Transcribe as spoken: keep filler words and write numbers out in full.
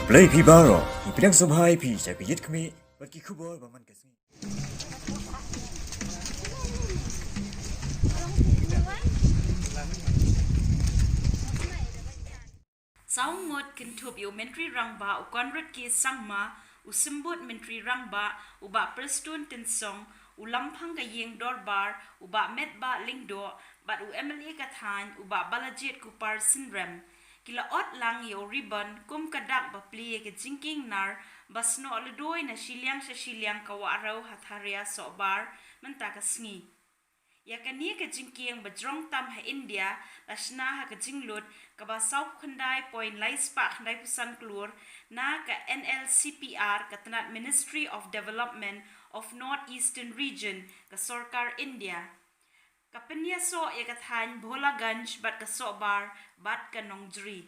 Khublei phi baroh, ngi pdiang sngewbha ïa phi sha ka Ïit Khmih bad ki khubor ba man ka sngi. Saw ngut kynthup ïa u Myntri Rangbah u Conrad K Sangma, u Symbud Myntri Rangbah u Bah Prestone Tynsong, u Lamphang ka Ïing Dorbar u Bah Metbah Lyngdoh bad u M L A ka thaiñ u Bah Balajied Kupar Synrem, ki la ot lang ïa u ribbon kum ka dak ba plie ïa ka jingkieng nar ba snoh ladoi na shiliang sha shiliang ka Wahrew ha Tharia Sohbar mynta ka sngi. Ïa kane ka jingkieng ba jrong tam ha India la shna ha ka jinglut kaba saw khyndai point lai spah khyndai phew san klur na ka N L C P R, ka tnat Ministry of Development of North Eastern Region ka sorkar India. Ka pynïasoh ïa ka thaiñ Bholaganj bad ka Sohbar bad ka Nongjri.